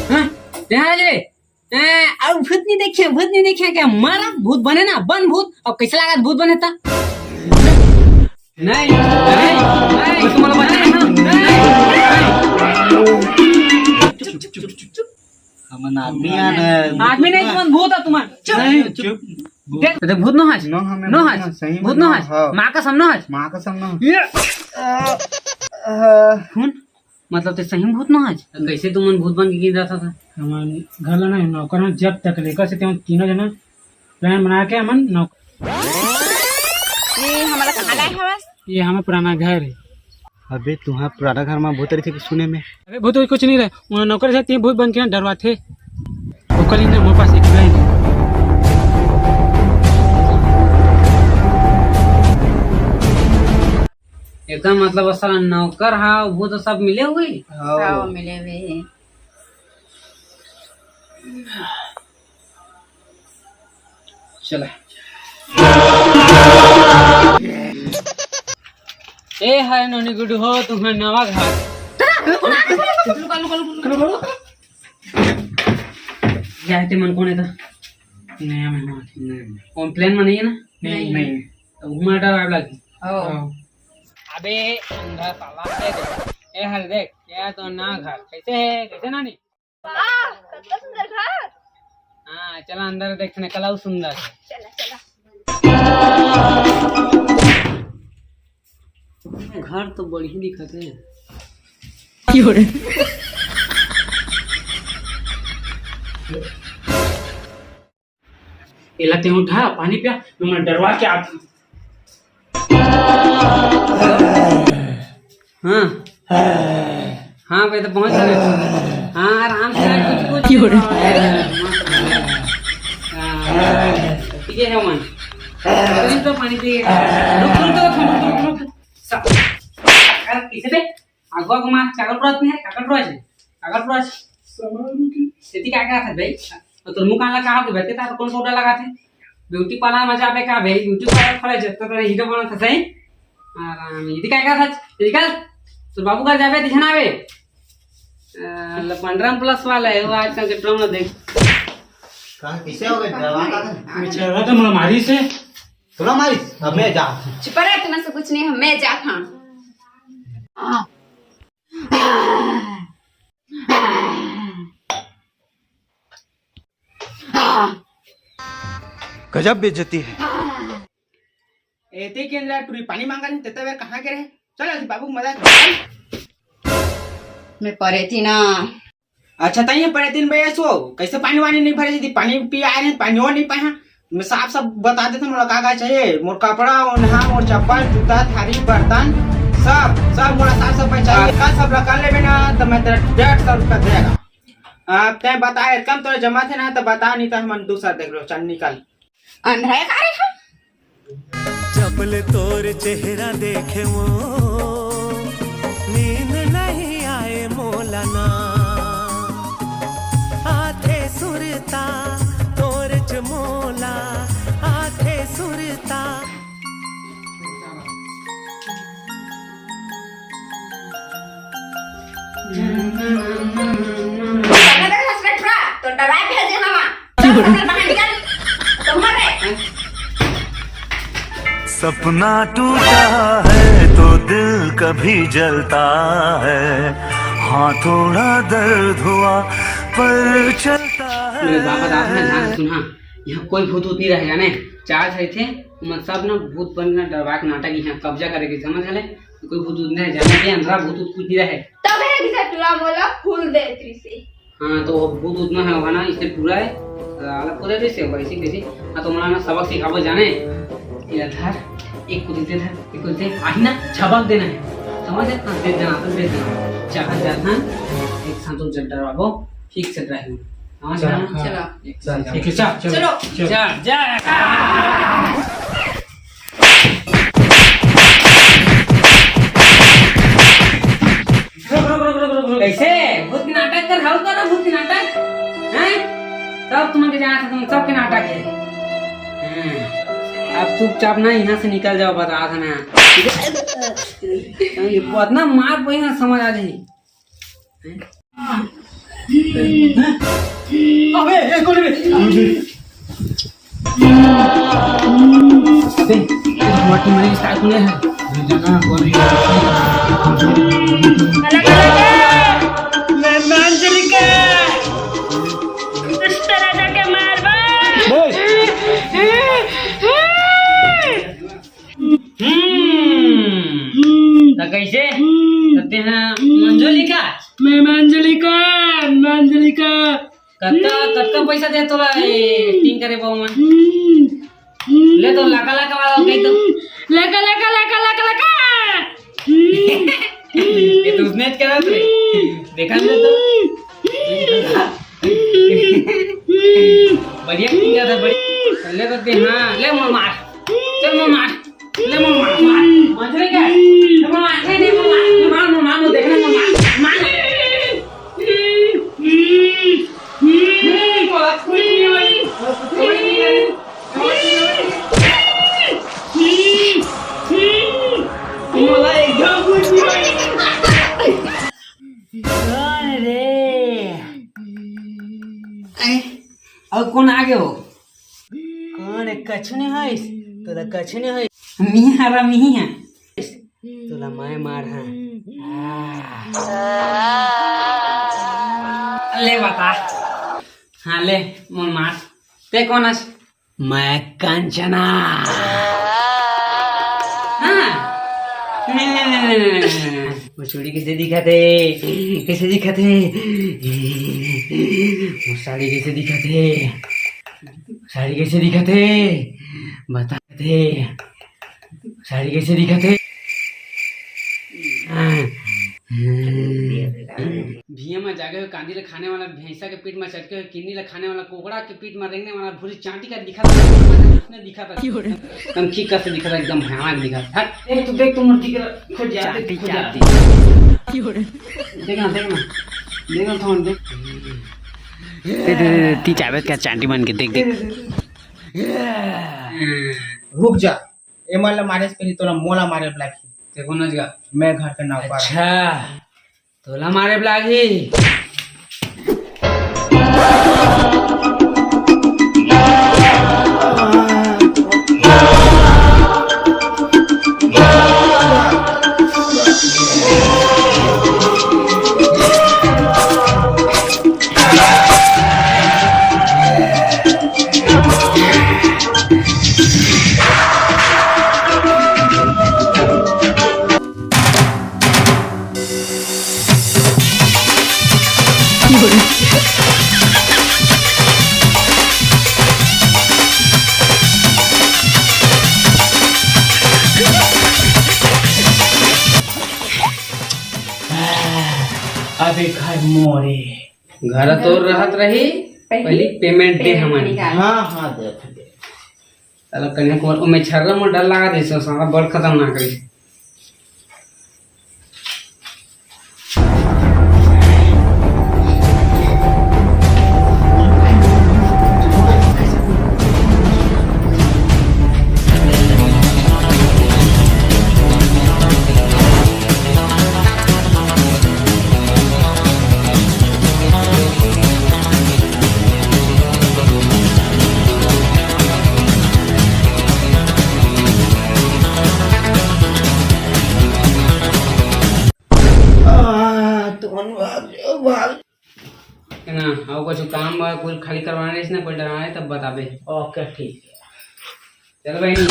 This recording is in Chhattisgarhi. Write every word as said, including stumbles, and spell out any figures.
हाँ? यहाँ आ जाए। ए, अउ भूत नहीं देखे, भूत नहीं देखे क्या? मारा भूत बने ना, बन भूत। अब कैसे लगा भूत बने था? नहीं, नहीं, नहीं, तुम्हारा बच्चा नहीं, नहीं, नहीं। चुप, चुप, चुप, चुप, चुप। हमन आदमी आन। आदमी नहीं, तुमन भूत है, तुमन। चुप। नहीं, चुप। देख, देख, भूत नो हस। नो, हमें नो भूत हस। नो, सही में भूत नो नो हस। हाँ। माँ कसम नो हस। माँ कसम नो। ये। खून? मतलब ते सही में भूत नो हस? कैसे तुमन भूत बन के गिर रहा था? हमन घर ला ना नौकर हन, जब तक लेकर से तेमन तीनों जना प्लान बना के हमन नौकर। ये हमला कहाँ लाए हवस? ये हमर पुराना घर है। अबे तुहां पुराना घर में भूत रहिथे कुछ सुने में। अबे भूत कुछ नहीं रहे, वहाँ नौकर जाती है, भूत बन के यहाँ डरवाथे। ओकर लिए ना मोर पास एक plan है। एकदम मतलब असल नौकर हा, वो तो सब मिले हुए। हाँ, मिले हुए हैं। चला। ए हाय नोनी गुडू हो, तुम्हारा नवा घर। क्या है ते मन कौन है था? नया मेहमान। नहीं। कौन plan में नहीं है ना? नहीं। नहीं। अब घुमा डर आग लगी। हाँ। अबे अंधा साला, ए देख, ए हल देख, क्या तो ना घर कैसे है, कैसे ना नहीं? वाह, कितना सुंदर घर। हाँ, चला अंदर देखने, कला सुंदर। चला, चला। घर तो बढ़िया दिखत है। एला ते उठा, पानी पिया, मैं डरवा के आती। हाँ। हाँ भाई, तो पहुंच गए। हाँ, आराम से यार, कुछ, कुछ। हाँ, ठीक है, मन। अरे, तो पानी पिए। रुक, रुक, रुक, रुक, रुक, रुक। सा-, अरे, किसे बे? आगो, आगो, मार, कागल पुरात नहीं है, कागल पुरात है, कागल पुरात। सामान की। सेती क्या, क्या था भाई? तो तुम मुंह काला कहा के बैठे था, तो कौन पाउडर लगा थे? ब्यूटी पार्लर में जाबे का भाई, ब्यूटी पार्लर खोले जब तक हीरो बनत हस। आराम, इदी काय करत हस? निकल। तोर बाबू घर जाबे, दिखना आवे। आ, ल-, पंद्रह प्लस वाला है, वो आजकल के ट्रम में देख। कहाँ, कैसे हो गए? डरवा का था? बेचारा तो मारा मारी से। तोला मारी? अब मैं जा। चुप रह, तुम्हें से कुछ नहीं, मैं जात हूँ। गजब बेइज्जती है। एती के अंदर टूरी पानी मांगा नहीं, तेता वे कहाँ के रहे? चल, अभी बाबू मदद। मैं परे थी ना। अच्छा, तइये परे दिन बे सो, कैसे पानी वानी नहीं भरे जी? पानी पी आए रहे, पानी और नहीं पाए हैं। मैं साफ साफ बता देता हूँ, मोला का का चाहिए। मोर कपड़ा, ओन्हा, मोर चप्पल, जूता, थारी, बर्तन, सब, सब मोला साफ सफाई चाहिए। कल सब ला कर लेबे ना, तो मैं तेरा डेढ़ सौ रुपया देगा। अब तैं बता, एकदम तोरा जमा थे ना, तो बता, नहीं तो हमन दूसरा देख लो, चल निकल। अंधरा का रे हम? जब ले तोर चेहरा देखे वो, नींद नहीं आए मोला ना। आथे सुरता तोर च मोला, आथे सुरता। तो डरा भेजे हवा। चल, चल, बाहर निकल। तो मर रे। सपना टूटा है तो दिल कभी जलता है, हाँ थोड़ा दर्द हुआ पर चलता है। मेरे बाबा दादा ने ध्यान से सुना, यहाँ कोई भूत वूत नहीं रहे जाने। चार थे, उमन सब ना भूत बन ना डरवा के नाटक यहाँ कब्जा करे के समझ ले। कोई भूत वूत नहीं रहे जाने, के अंधरा भूत वूत कुछ नहीं रहे। तब है कि टूरा मोला फूल दे त्रिसे। हाँ, तो वो भूत उतना है, वहाँ ना, इससे पूरा है, अ, अलग पूरा जैसे, वैसे, कैसे। हाँ, तो मना ना सबक सिखाबो जाने। ये धर, एक कुछ दे धर, एक कुछ दे, आही ना, झपक देना है। समझ है? हाँ, दे देना, अपन दे देना। जहाँ जाता है, एक साथ तो जब डरवाबो, ठीक से रहे। समझ चलो, है ना? हाँ। चलो। एक साथ चलो। ठीक है, चल, चलो। चलो। चल, जा। रुक, रुक, रुक, रुक, रुक, रुक। कैसे? भूत के नाटक कर, हाउ करो भूत के नाटक। तब तुमन के जाना था, तुम सबके नाटक है। हाँ, अब चुपचाप ना यहाँ से निकल जाओ, बता था ना। ये इतना मार पड़ी ना, समझ आ जाए। अबे, ए, कौन है बे? अबे, ये तो हमारी टीम में start होने हैं। मेहमान अंजलिका, दुष्ट राजा के मारबा। हम्म। त कैसे? त तेहा मंजलिका? मैं मंजलिका, मंजलिका। कतका, कतका पैसा दे तोला ये acting करे बाबू मन? ले तो लाका लाका वाला कही तो। लाका, लाका, लाका, लाका, लाका। ये तो उसने करा रे। देखा ले तो। बढ़िया किया था, बढ़िया। ले तो दे, हाँ, ले मोर मार। चल मोर मार। ले मोर मार, मार। मंजरे का? ले मोर मार, ले, ले मोर मार। ले मार, मोर मार, मोर देखना, मोर मार। मार। मोला कुछ नहीं होई। मोला कुछ नहीं होई। मोला एकदम कुछ नहीं होई। कौन रे? अउ कौन आ गे हो? कौन है? कछु नहीं होइस, तोला कछु नहीं होइस। मिया हरा मिया। तोला मैं मार हाँ। ले बता। हाँ ले, मोर मार। ते कौन हस? मैं कंचना। हाँ। वो चूड़ी कैसे दिखत हे? कैसे दिखत हे? वो साड़ी कैसे दिखत हे? साड़ी कैसे दिखत हे? बता दे। साड़ी कैसे दिखत हे? भुइयां म जागे हुए कांदी ल खाने वाला, भैंसा के पीठ म चटके हुए किन्नी ल खाने वाला, कोकड़ा के पीठ म रेंगने वाला भूरी चांटी कस दिखत हे, उसने दिखत हे। हम की कस दिखत हे, एकदम भयानक दिखत हे। हट, देख तू, देख तू, मुर्गी के खुद जा, चांटी, खुद जा। चांटी। देख ना, देख ना, देख ना, थोड़ा देख। दे, दे, दे, दे, ती चाबे का चांटी मन के, देख, देख। रुक जा, एमन ला मारे से पहले तोला मोला मारे ला लागही। ते कोन हस गा? मैं घर के नौकर। अच्छा, तोला मारे ला लागही। अबे घर मोरे। घर तोर रहत रही, पहली payment दे हमन। हाँ, हाँ, दे, दे। साला कन्या कुमार, ओमे छर्रा मोर डर लगा दे, सो साला बड़ खतरनाक रही। आ, तुमन भाग जाओ, भाग। है ना, अउ कुछ काम बा, कुल खाली करवाना रहिस ना, कोई डराना रहे तब बताबे। OK, ठीक है। चल बहिनी।